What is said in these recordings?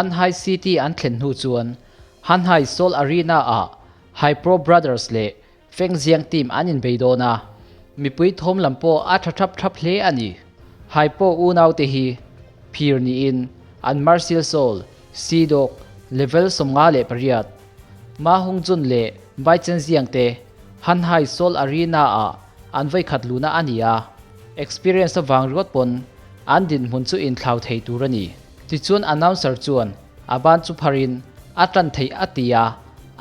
Hanhai City an thlen hnu chuan Hanhai Soul Arena ah Haipro Brothers leh Fengjiang team an inbei dawn a, mipui thawm lam pawh a tha thap thap hle a ni. Haipo unaute hi phir niin an Martial Soul, Sea Dog, level 58, Ma Hongjun leh Bai Chenjiang te Hanhai Soul Arena ah an vawikhat luhna a ni a, experience avang ringawt pawn an dinhmun chu inthlau thei tur a ni. Tichuan announcer chuan a ban chu pharin a tan theih a ti a,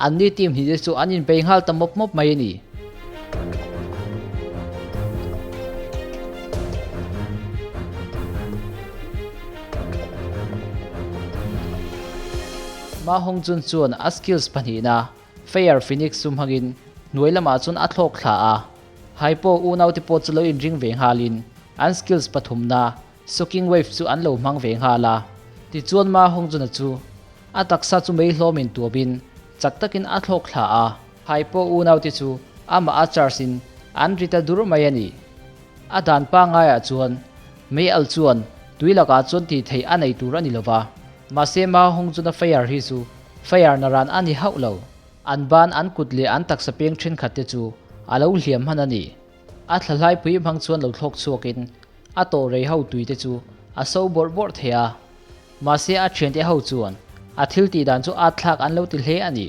anni team hnih te chu an inbei nghal ta mawp mawp mai a ni. Ma Hongjun chuan a skills pahnihna Fire Phoenix chu hmangin hnuai lamah chuan a thlawk thla a, Haipo unaute pawh chu lo inring ve nghalin an skills pathumna Shocking Wave chu an lo hmang ve nghal a. Tichuan Ma Hongjuna chu a taksa chu mei hlawmin tuapin chak takin a thlawk thla a, Haipo unaute chu amah a charge in an ri ta dur mai a ni. A dan pangaiah chuan mei al chuan tui lakah chuan tih theih a nei tur a ni lova, mahse Ma Hongjuna fire hi chu fire na ran a ni hauh lo. An ban, an kut leh an taksa peng thenkhat te chu a lo hliam hman a ni. A thlahlaipui hmang chuan lo thlawk chhuakin a tawh rei ho tui te chu a so bawrh bawrh thei a. Mahse a thiante ho chuan a thil tih dan chu at thlak an lo ti hle a ni.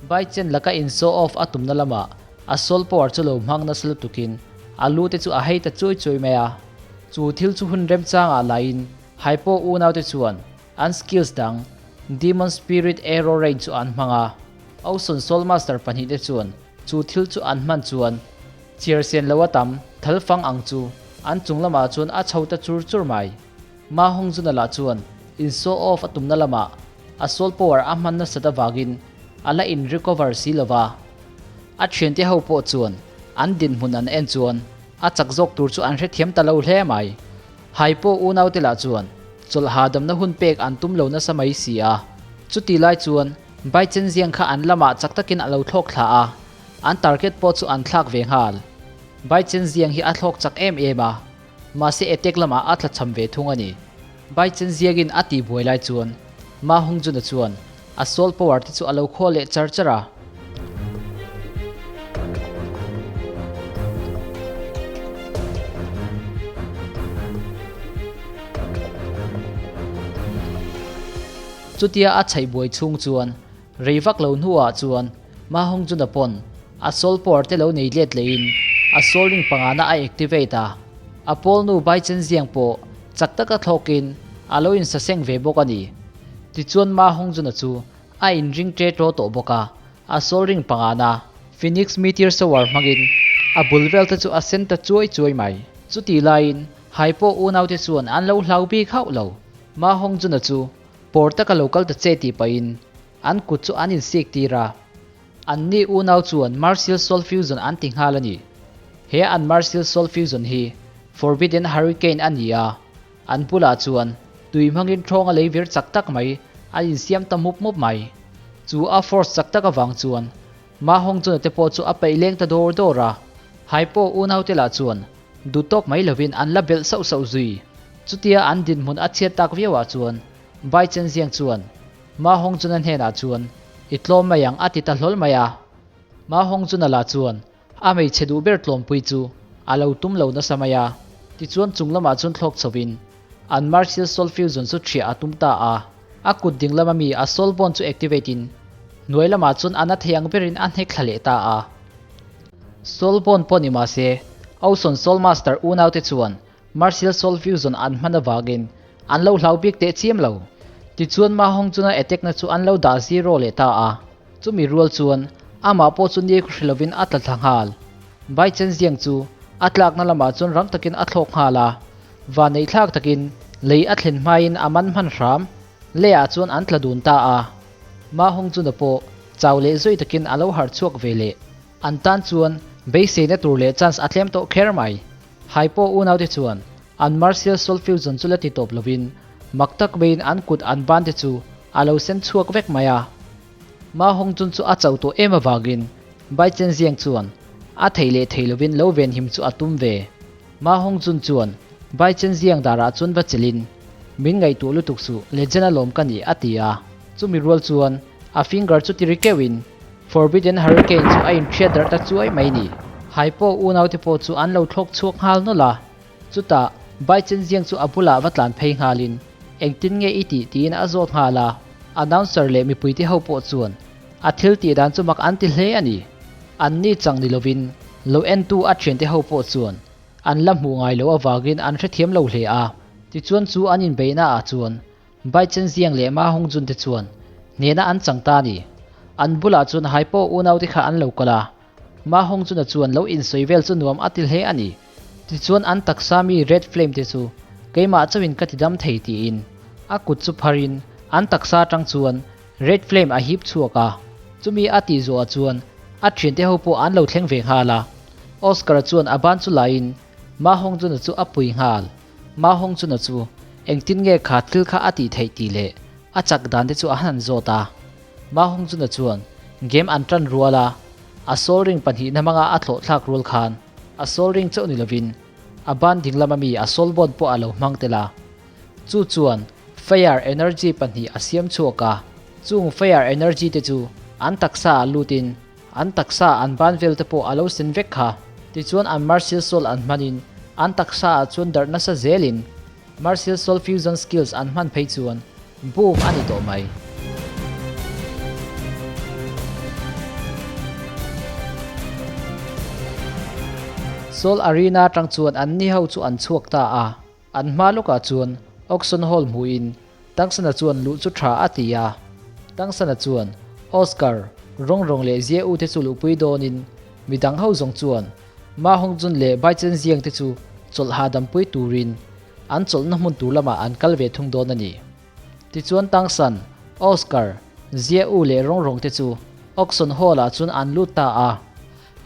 Bai Chen laka in show off a tumna lamah a soul power chu lo hmang nasa lutukin a lu te chu a hei ta chuai chuai mai a. Chu thil chu hun remchangah laiin Haipo unaute chuan An skills dang, Demon Spirit Arrow Rain chu an hmang a, Ocean Soul Master pahnihte chuan chu thil chu an hman chuan chhiar sen lo a tam thal fang ang chu an chung lamah chuan a chho ta chur chur mai. Ma Hongjuna lah chuan in show off a tumna lamah a soul power a hman nasat avangin a la in recover si lo va. A thiante ho pawh chuan an dinhmun an en chuan a chak zawk tur chu an hrethiam ta lo hle mai. Hai pawh unaute lah chuan chawlh hahdamna hun pek an tum lo nasa mai si a. Chuti lai chuan Bai Chenziang kha an lamah chak takin a lo thlawk thla a, an target pawh chu an thlak ve nghal. Bai Chenziang hi a thlawk chak em em a, mahse attack lamah a tlachham ve thung a ni. Bai Chenziangin a tihbuai lai chuan Ma Hongjuna chuan a soul power te chu a lo khawl leh char char a. Chutia a chhaih buai chhung chuan rei vak lo hnuah chuan Ma Hongjuna pawn a soul power te lo nei let lehin a soul ring pangana a activate a. A pawl nu Bai Chenziang pawh chak taka thlawkin a lo insaseng ve bawk a ni. Tichuan Ma Hongjuna chu a inring ṭe ṭaw tawh bawk a, a soul ring pangana Phoenix Meteor Shower hmangin a bul vel te chu a sen ta chuai chuai mai. Chutih laiin Hai pawh unaute chuan an lo hlau bik hauh lo. Ma Hongjuna chu pawr taka lo kal ta che tih pahin an kut chu an insik tir a. Anni unau chuan Martial Soul Fusion an ti nghal a ni. He an Martial Soul Fusion hi Forbidden Hurricane a ni a. An bulah chuan tui hmangin ṭhawng a lei vir chak tak mai an insiam ta mup mup mai. Chu a force chak tak avang chuan Ma Hongchuna te pawh chu a peih leng ta dawr dawr a. Hai pawh unaute lah chuan duh tawk mai lovin an la belh sauh sauh zui. Chutia an dinhmun a chhiat tak viauah chuan Bai Chenziang chuan Ma Hongchuna hnenah chuan I tlawm mai ang a ti ta hlawl mai a. Ma Hongchuna lah chuan A hmeichhe duh ber tlawmpui chu a lo tum lo nasa mai a, tichuan chung lamah chuan thlawk chhovin an Martial Soul Fusion chu ṭhiah a tum ta a. A kut ding lama mi a Soul Bond chu activate in hnuai lamah chuan a na thei ang berin a hnek thla leh ta a. Soul Bond pawh ni mahse, Ocean Soul Master unaute chuan Martial Soul Fusion an hman avangin an lo hlau bik teh chiam lo. Tichuan Ma Hong chuna attack na chu an lo dah zero leh ta a, chumi rual chuan amah pawh chu ni hre lovin a tla thla nghal. Bai Chen Ziang chu a tlakna lamah chuan rang takin a thlawk nghal a, vanneih thlak takin lei a thlen hmain a man hman hram leiah chuan an tla dun ta a. Ma Hong chuna pawh chau leh zui takin a lo harh chhuak ve leh. An tan chuan beiseina tur leh chance a tlem tawh kher mai. Hai pawh unaute chuan an Martial Soul Fusion chu la ti tawp lovin mak tak maiin an kut an ban te chu a lo sen chhuak vek mai a. Ma Hongjun chu a chauh tawh em avangin Bai Chenziang chuan a thei leh thei lovin lo venhim chu a tum ve. Ma Hongjun chuan Bai Chenziang darah chuan va chelin. Min ngaihtuah lutuk suh, legend alawm ka ni, a ti a. Chumi rual chuan a finger chu ti ri keuhin Forbidden Hurricane chu a inhriat darh ta chuai mai ni. Hai pawh unaute pawh chu an lo thlawk chhuak nghal nawlh a. Chutah Bai Chenziang chu a bulah va tlan phei nghalin, Engtin nge i tih? tiin a zawt nghal a. Announcer leh mipuite ho pawh chuan a thil tih dan chu mak an ti hle a ni. Anni chang ni lovin lo entu a thiante ho pawh chuan an la hmuh ngai loh avangin an hrethiam lo hle a. Tichuan chu an inbeihna ah chuan Bai Chenziang leh Ma Hongjun te chuan hnehna an chang ta a ni. An bulah chuan hai pawh unaute kha an lo kal a. Ma Hongjuna chuan lo insawi vel chu nuam a ti hle a ni. Tichuan an taksa mi Red Flame te chu keimah chauhin ka ti dam thei tiin a kut chu pharin an taksa atang chuan Red Flame a hip chhuak a. Chumi a tih zawhah chuan a thiante ho pawh an lo thleng ve nghal a. Oscar-a chuan a ban chu laiin Ma Hongjuna chu a pui nghal. Ma Hongjuna chu engtin nge kha thil kha a tih theih tih leh a chak dan te chu a han zawt a. Ma Hongjuna chuan game an tan rual a, a soul ring pahnihna hmanga a thlawh thlak rual khan a soul ring chauh ni lovin a ban dinglam ami a soul bond pawh a lo hmang tel a. Chu chuan fire energy pahnih a siam chhuak a, chung fire energy te chu an taksa ah lutin an taksa an ban vel te pawh a lo sen vek kha. Tichuan an martial soul an hmanin an taksa ah chuan darh nasa zelin Martial Soul Fusion Skills an hman phei chuan boom a ni tawh mai. Soul Arena atang chuan an ni ho chu an chhuak ta a, an hma lawkah chuan Auction Hall hmuhin Tangsana chuan luh chu tha a ti a. Tangsana chuan Oscar, Rawng Rawng leh Zia U te chu luhpui dawnin midang ho zawng chuan Ma Hongjun leh Bai Chen Ziang te chu chawlh hahdam pui turin an chawlhna hmun tur lamah an kal ve thung dawn a ni. Tichuan Tang San, Oscar, Zia U leh Rong Rong te chu Auction Hall ah chuan an lut ta a.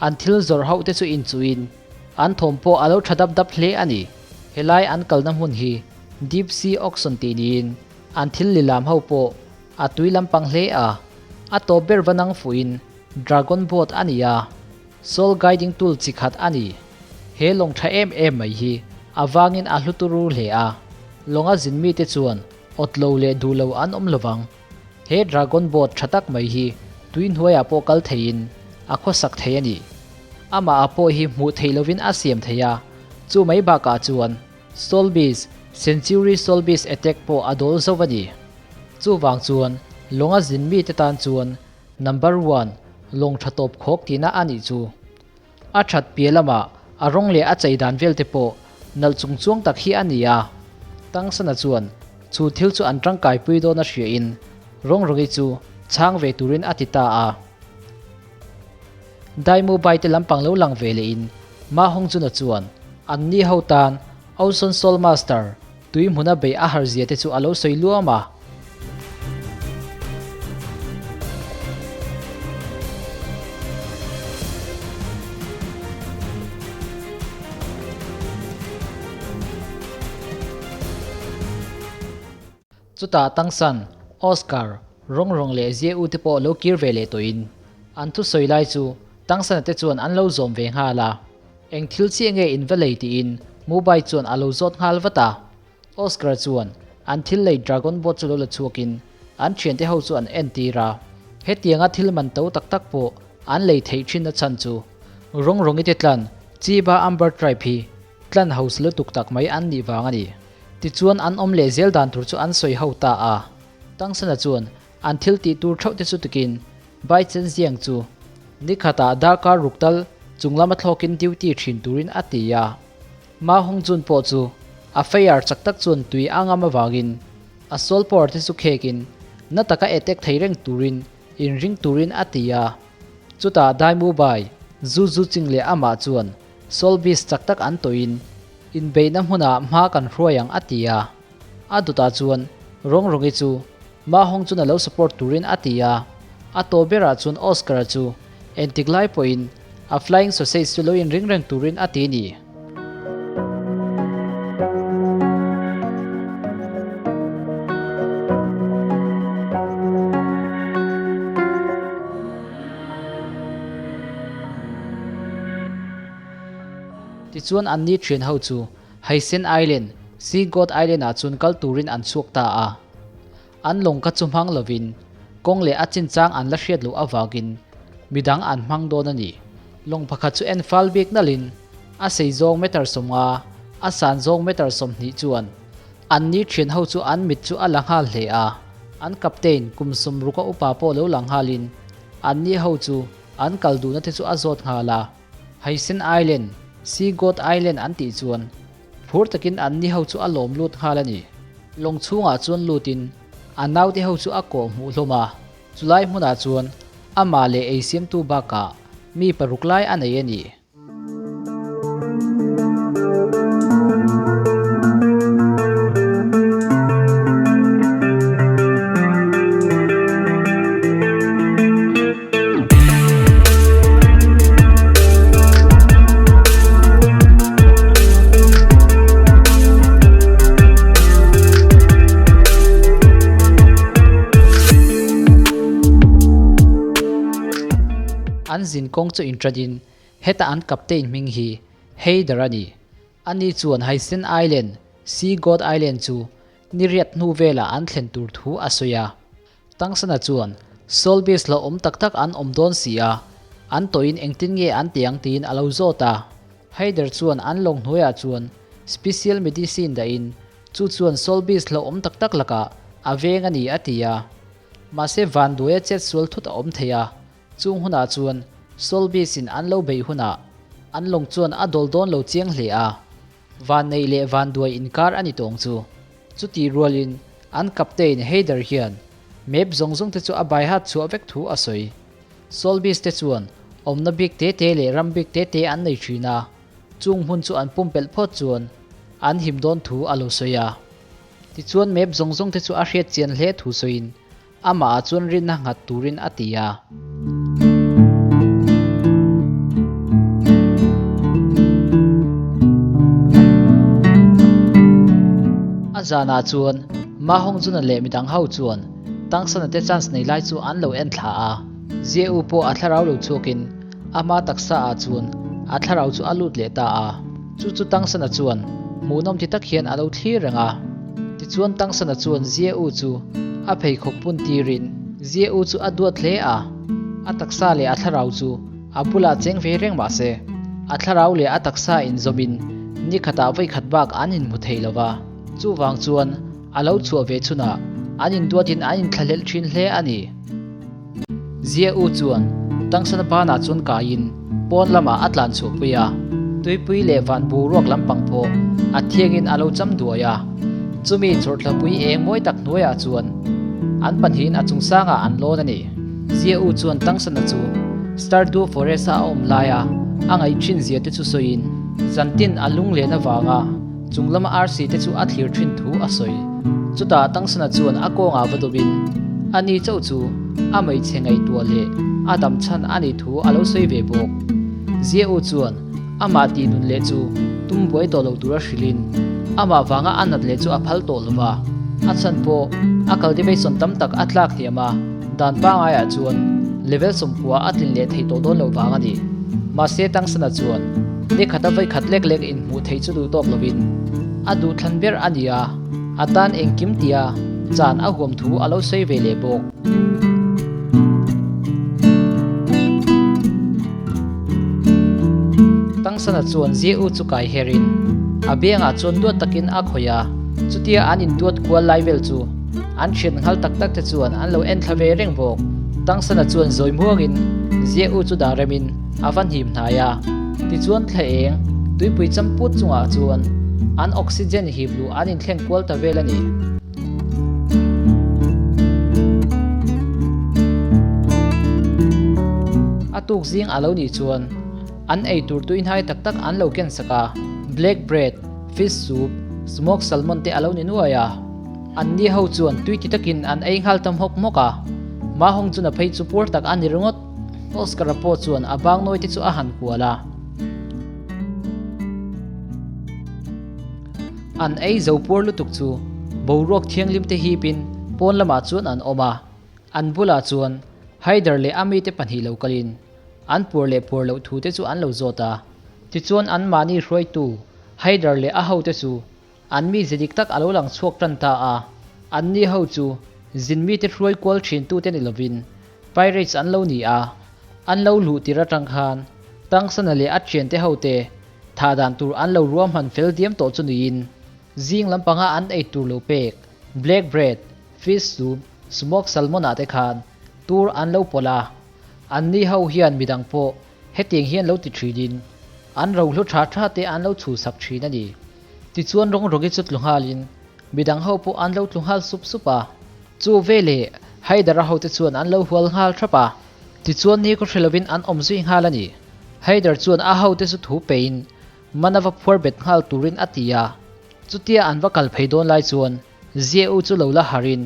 An thil zawrh hauh te chu inchuhin an thawm pawh a lo tha dap dap hle a ni. Helai an kalna hmun hi Deep Sea Auction tih niin an thil lilam ho pawh a tui lampang hle a. A tawp ber va nang fuhin Dragon Boat a ni a. Soul guiding tool chi khat a ni. He lawng tha em em mai hi a vangin a hlu turu hle a, lawnga zin mite chuan awt lo leh duh lo an awm lovang. He dragon boat tha tak mai hi tui hnuaiah pawh kal theiin a khawsak thei a ni. Amah a pawh hi hmuh theih lovin a siam thei a, chu mai bakah chuan Soul Beast, Century Soul Beast attack pawh a dawl zo a ni. Chuvang chuan lawnga zin mite tan chuan Number one, lawng tha tawp khawk tihna a nih chu. A that piah lamah a rawng leh a chei dan vel te pawh nalh chung chuang tak hi a ni a. Tangsana chuan chu thil chu an tangkai pui dawn a hria in rawng rawngi chu chhang ve turin a ti ta a. Daimu bai te lampang lo lang ve leh in Ma Hongjuna chuan an ni ho tan Ocean Soul Master Tui hmuna beih a har zia te chu a lo sawi luam a. Chutah Tangsan, Oscar, Rawng Rawng leh Zia U te pawh lo kir ve leh tawhin an thusawi lai chu Tangsana te chuan an lo zawm ve nghal a. Eng thil chiah nge in va lei tiin Mobile chuan a lo zawt nghal vat a. Oscar chuan an thil lei Dragon Boat chu lo la chhuakin an thiante ho chu an entir a. Hetianga thil man to tak tak pawh an lei theih thin a chhan chu rawng rawngi te tlan Chiba Amber Tribe hi tlan hausa lutuk tak mai an nih vang a ni. Tichuan an awm leh zel dan tur chu an sawi ho ta a. Tangsana chuan an thil tih tur theuh te chu tukin Bai Chen Ziang chu nikhatah darkar ruk tal chung lama thlawkin duty thin turin a ti a. Ma Hong Jun pawh chu a fire chak tak chuan tui a ngam avangin a soul power te chu khekin na taka attack thei reng turin inring turin a ti a. Chutah Dai Mu Bai, Zhu Zhu Ching leh amah chuan soul beast chak tak an tawhin inbeihna hmunah hma kan hruai ang a ti a. A dawtah chuan Rong Rongi chu Ma Hong chuan a lo support turin a ti a, a tawp berah chuan Oscar-a chu entik lai pawhin a flying sausage chu lo inring reng turin a ti a ni. Tichuan anni thian ho chu Haisen Island, Sea God Island ah chuan kal turin an chhuak ta a. An lawng kha chu hmang lovin kawng leh a chinchang an la hriat loh avangin midang an hmang dawn a ni. Lawng pakhat chu en fal bik nalhin a sei zawng meter 50, a san zawng meter 20 chuan an ni thian ho chu an mit chu a la nghal hle a. An captain kum 60 a upa pawh lo lang nghalin an ni ho chu an kal duhna te chu a zawt nghal a. Haisen Island, Sea God Island an tih chuan Phur takin an ni ho chu a lawm lut nghal a ni. Lawng chhungah chuan lutin a naute ho chu a kawh hmuh hlawm a, chulai hmunah chuan amah leh eisiamtu bakah mi paruk lai a nei a ni. An zin kawng chu inṭanin heta an captain hming hi Heider a ni. Ani chuan Haisen Island, Sea God Island chu ni riat hnu velah an thlen tur thu a sawi a. Tangsana chuan, Solbis lo awm tak tak an awm dawn si a, an tawhin engtin nge an ti ang tiin a lo zawt a. Haider chuan an lawng hnuaiah chuan special medicine dahin chu chuan Solbis lo awm tak tak lakah a veng a ni a ti a. Mahse vanduaia chet sual thut a awm thei a, chung hunah chuan Solbis-in an lo beih hunah an lawng chuan a dawl dawn lo chiang hle a. Vanneih leh vanduai inkar a ni tawng chu. Chutih rualin an captain Haider hian map zawng zawng te chu a baihat chhuah vek thu a sawi. Solbis te chuan awmna bik te te leh ram bik te te an nei thin a, chung hmun chu an pumpelh phawt chuan an him dawn thu a lo sawi a. Tichuan map zawng zawng te chu a hriat chian hle thu sawiin Amah ah chuan rinna nghat turin a ti a. A zanah chuan Ma Hongjuna leh midang ho chuan Tangsana te chance nei lai chu an lo en thla a. Jie U pawh a thlarau lo chhuakin ama taksa ah chuan a thlarau chu a lut leh ta a. Chu chu Tangsana chuan hmuhnawm ti tak hian a lo thlir reng a. Tichuan Tangsana chuan Jie U chu a pheikhawk pun tirin Jie U chu a duat hle a, a taksa leh a thlarau chu a bulah cheng ve reng mah se, a thlarau leh a taksa inzawmin ni khatah vawi khat bak an inhmu thei lo va. Chuvang chuan a lo chhuah ve chhunah an induatin an inthlahlelh thin hle a ni. Jie U chuan Tangsana banah chuan kaiin pawn lamah a tlan chhuahpui a, tuipui leh van boruak lampang pawh a thiangin a lo cham duai a. Chumi chawrthlapui eng mawi tak hnuaiah chuan an pahnihin a chungsangah an lawn a ni. Jie U chuan Tangsana chu Stardew Forest-a a awm laia a ngaih thin zia te chu sawiin zantin a lunglen avanga Chung lama arsi te chu a thlir thin thu a sawi. Chutah Tangsana chuan a kawngah va dawmin a ni chauh chu a hmeichhe ngaihtuah leh a dam chhan a nih thu a lo sawi ve bawk. Zia U chuan amah tih nun leh chu tum buai tawh lo tura hrilhin amah vanga a nat leh chu a phal tawh lova, a chhan pawh a cultivation tam tak a tlak hniam a, dan pangaiah chuan level 90 a tlin leh thei tawh dawn lo vang a ni. Mahse Tangsana chuan ni khata vawi khat lek lek inhmuh theih chu duh tawk lovin a duhthlan ber a ni a, a tan engkim tia chan a huam thu a lo sawi ve leh bawk. Tangsana chuan Zia U chu kai herin a biangah chuan duat takin a khawih a, chutia an induat kual lai vel chu An thian nghal tak tak te chuan an lo en thla ve reng bawk. Tangsana chuan zawi muangin Zia U chu dah remin a va hnim hnai a. Tichuan thla eng tuipui champut chungah chuan an oxygen hip luh an inthleng kual ta vel a ni. A tuk zing a lo nih chuan an eitur tuihnai tak tak an lo ken sak a, black bread, fish soup, smoked salmon te a lo ni nuai a. An ni ho chuan tui ti takin an ei nghal ta hmawk hmawk a, Ma Hong chuna phei chu puar tak a ni ringawt. Oscar-a pawh chuan a bang nawi te chu a han kual a. An ei zo puar lutuk chu boruak thianghlim te hipin pawn lamah chuan an awm a, an bulah chuan Haider leh a mite pahnih lo kalin an puar leh puar loh thu te chu an lo zawt a. Tichuan anmahni hruaitu Haider leh a hote chu. an mize dik tak a lo lang chhuak tan ta a. Anni ho chu zin mite hruai kual thintute ni lovin Pirates an lo ni a, an lo luh tir atang khan Tangsana leh a thiante hote thah dan tur an lo ruahman fel diam tawh chu niin zing lampanga an ei tur lo pek black bread, fish soup, smoked salmon ah te khan tur an lo pawlh a. Anni ho hian midang pawh hetiang hian lo ti thinin an rohlu tha tha te an lo chhuhsak thin a ni. Tichuan rawng rawgi chu tlu nghalin midang ho pawh an lo tlu nghal sup sup a. Chu veleh Haidara hote chuan an lo hual nghal thap a, tichuan ni khaw hre lovin an awm zui nghal a ni. Haidar chuan a hote chu thu pein mana va phuar bet nghal turin a ti a. Chutia an va kal phei dawn lai chuan Ziau chu lo la harin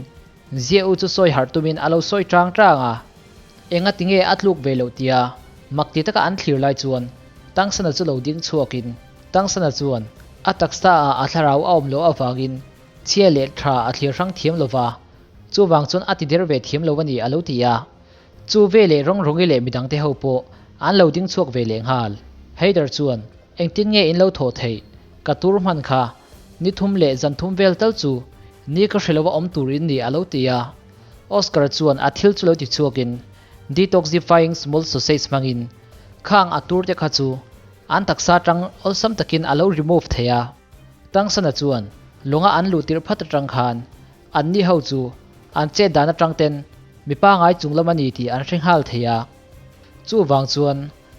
Ziau chu sawi harh tumin a lo sawi tang tang a. Enga tinge a tluk ve loh tia mak ti taka an thlir lai chuan Tangsana chu lo ding chhuakin Tangsana chuan a taksa ah a thlarau a awm loh avangin chhia leh tha a thlir hrang thiam lo va, chuvang chuan a ti der ve thiam lo a ni a lo ti a. Chu ve leh rawng rawngi leh midangte ho pawh an lo ding chhuak ve leh nghal. Haider chuan, Engtin nge in lo thawh theih? Ka tur hman kha. Ni thum leh zan thum vel tal chu ni ka hre lova awm tur in ni a lo ti a. Oscar chuan a thil chu lo ti chhuakin detoxifying small sausage hmangin khang a tur te kha chu an taksa atang awlsam takin a lo remove thei a. Tangsana chuan lawnga an luh tirh phat atang khan anni ho chu an chet dan atang ten mi pangai chung lam a ni tih an hre nghal thei a. Chuvang chuan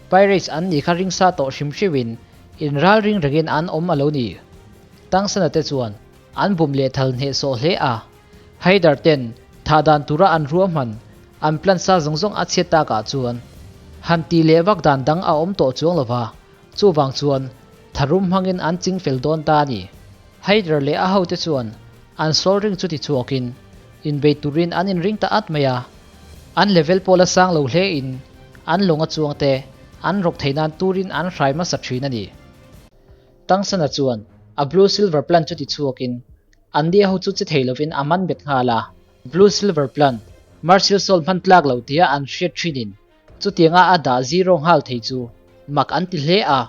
Pirates an nih kha ringsa tawh hrim hrimin inralring rengin an awm a lo ni. Tangsana te chuan an bum leh thal hnehsawh hle a. Haidar ten thah dan tura an ruahman an plan sa zawng zawng a chhiat takah chuan han tih leh vak dan dang a awm tawh chuang lova, chuvang chuan tharum hmangin an ching fel dawn ta a ni. Haidar leh a hote chuan an sawl ring chu tichhuakin inbei turin an inring ta at mai a, an level pawh la sang lo hlein an lawng a chuangte an rawk thei nan turin an hrai hmasa thin a ni. Tangsana chuan a blue silver plant chu tichhuakin an nia ho chu che thei lovin a man bet nghal a. Blue silver plant, Martial Soul hman tlak lo tia an hriat thinin chutianga a dah zero nghal thei chu mak an ti hle a.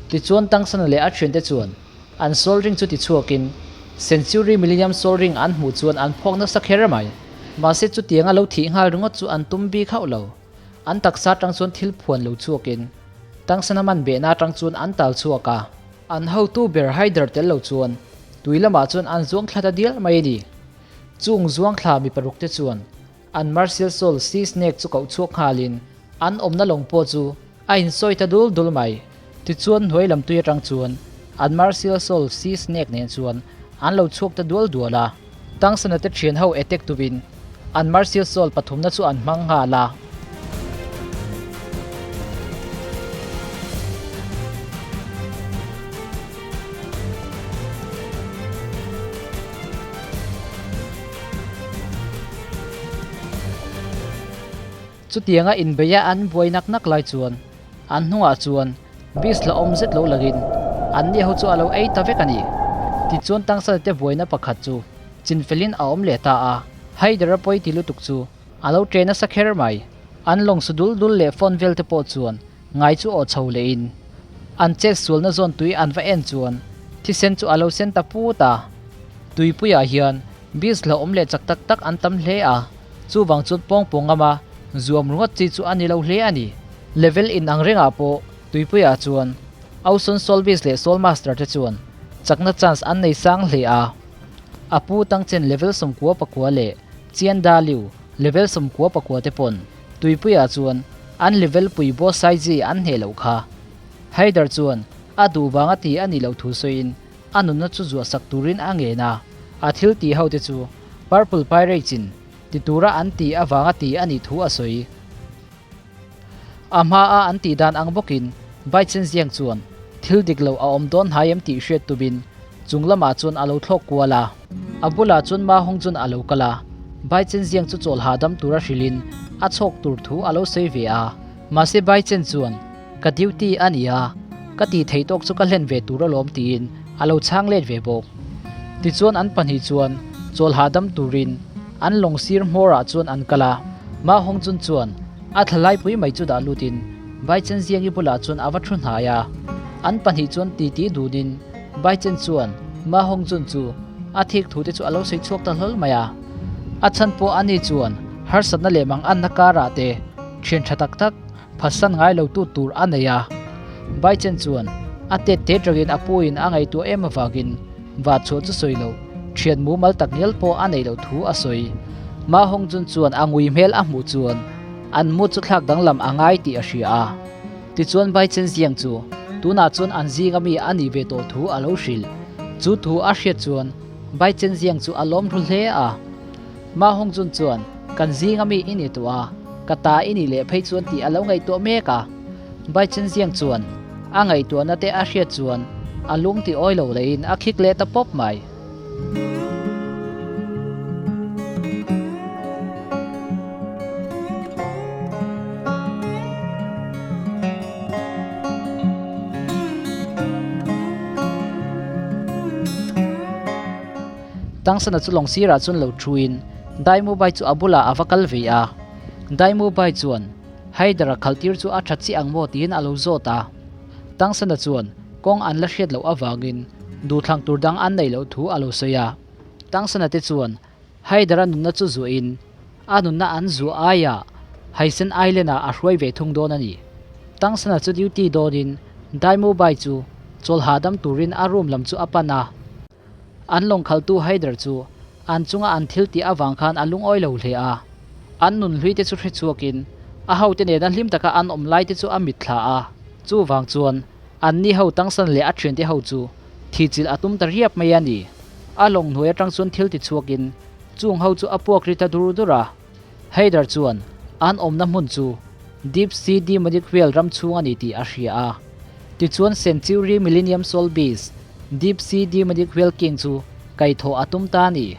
Tichuan Tangsana leh a thiante chuan an soul ring chu tichhuakin Century Millennium Soul Ring an hmuh chuan an phawk nasa kher mai. Mahse chutianga lo thih nghal ringawt chu an tum bik hauh lo. An taksa atang chuan thil phuan lo chhuakin Tangsana man behna atang chuan an tal chhuak a. An hotu ber Haider tel lo chuan tui lamah chuan an zuang thla ta dial mai a ni. Chung zuang thla mi paruk te chuan an Martial Soul Sea Snake chu koh chhuak nghalin an awmna lawng pawh chu a insawi ta dul dul mai. Tichuan hnuai lam tui atang chuan an Martial Soul Sea Snake nen chuan an lo chhuak ta dual dual a. Tangsana te thian ho attack tuvin an Martial Soul pathumna chu an hmang nghal a. Chutianga inbeia an buai nak nak lai chuan an hnungah chuan Beast la awm zet lo langin an ni ho chu a lo ei ta vek a ni. Tichuan Tangsal te buaina pakhat chu chinfelin a awm leh ta a, Haider a pawi ti lutuk chu a lo ṭe nasa kher mai. An lawng su dul dul leh phone vel te pawh chuan ngai chu aw chho lehin an chet sualna zawn tui an va en chuan thisen chu a lo sen ta put a. Tuipuiah hian Beast la awm leh chak tak tak an tam hle a, chuvang chuan pawngpaw ngama zuam ringawt chi chu a ni lo hle a ni. Level in ang rengah pawh Tuipuiah chuan Auson Soul Beast leh Soul Master te chuan chakna chance an nei sang hle a. A pu Tangchen level 94 leh Chian Da Liu level 94 te pawn Tuipuiah chuan an level pui Boss Saiji an hneh loh kha. Haider chuan a duh vanga ti a nih loh thu sawiin A nunna chu zuahsak turin a ngen a, a thil tih hote chu Purple Pirates-in ti tura an tih avanga ti a nih thu a sawi. A hmaa an tih dan ang bawkin Baichen Ziang chuan thil dik lo a awm dawn hnai em tih hriat tumin chung lamah chuan a lo thlawk kual a. A bulah chuan Ma Hong chuan a lo kal a, Baichen Ziang chu chawl hahdam tura hrilhin a chhawk tur thu a lo sawi ve a. Mahse Baichen chuan Ka duty a ni a, ka tih theih tawk chu ka hlen ve tur alawm tiin a lo chhang let ve bawk. Tichuan an pahnih chuan chawl hahdam turin an lawng sir hmawrah chuan an kal a, Ma Hong Chun chuan a thlalaipui mai chu dah lutin Bai Chen Ziangi bulah chuan a va thu hnai a. An pahnih chuan titi dunin Bai Chen chuan Ma Hongjun chu a thik thu te chu a lo sawi chhuak ta hlawl mai a. A chhan pawh ani chuan harsatna leh manganna karah te thian tha tak tak phatsan ngai lo tu tur a nei a. Bai Chen chuan a tet te tangin a pu in a ngaihtuah em avangin va chhuah chu sawi loh thian mumal tak ngial pawh a neih loh thu a sawi. Ma Hongjun chuan a ngui hmel a hmuh chuan an mu chu thlak danglam a ngai tih a hria a. Tichuan Bai Chen Ziang chu tunah chuan an zinga mi a nih ve tawh thu a lo hrilh. Chu thu a hriat chuan Bai Chen Ziang chu a lawm hlu hle a. Ma Hongjun chuan kan zinga mi i ni tawh a, ka ta i nih leh phei chuan tih a lo ngaihtuah mek a. Bai Chen Ziang chuan a ngaihtuahna te a hriat chuan a lung ti awi lo leiin a khik leh ta pawp mai. Tangsana chu lawng sirah chuan lo thuin Daimubai chu a bulah a va kal ve a. Daimubai chuan Haidara khalhtir chu a tha chiah ang maw tiin a lo zawt a. Tangsana chuan kawng an la hriat loh avangin duhthlang tur dang an neih loh thu a lo sawi a. Tangsana te chuan Haidara nunna chu zuahin a nunna an zuah aiah Haisen Island-ah a hruai ve thung dawn a ni. Tangsana chu duty dawnin Daimubai chu chawl hahdam turin a room lam chu a pan a. An lawng khaltu Haider chu an chunga an thil tih avang khan a lungawi lo hle a. An nun hlui te chu hre chhuakin a hote nena hlim taka an awm lai te chu a mitthla a. Chuvang chuan anni ho tangsan leh a thiante ho chu thihchilh a tum ta riap mai a ni. A lawng hnuai atang chuan thil ti chhuakin chung ho chu a puak ri ta dur dur a. Haider chuan an awmna hmun chu Deep Sea Demonic Whale ram chhung a ni tih a hria a. Tichuan Century Millennium Soul Beast, Deep Sea Demonic Whale King chu kaihthawh a tum ta a ni.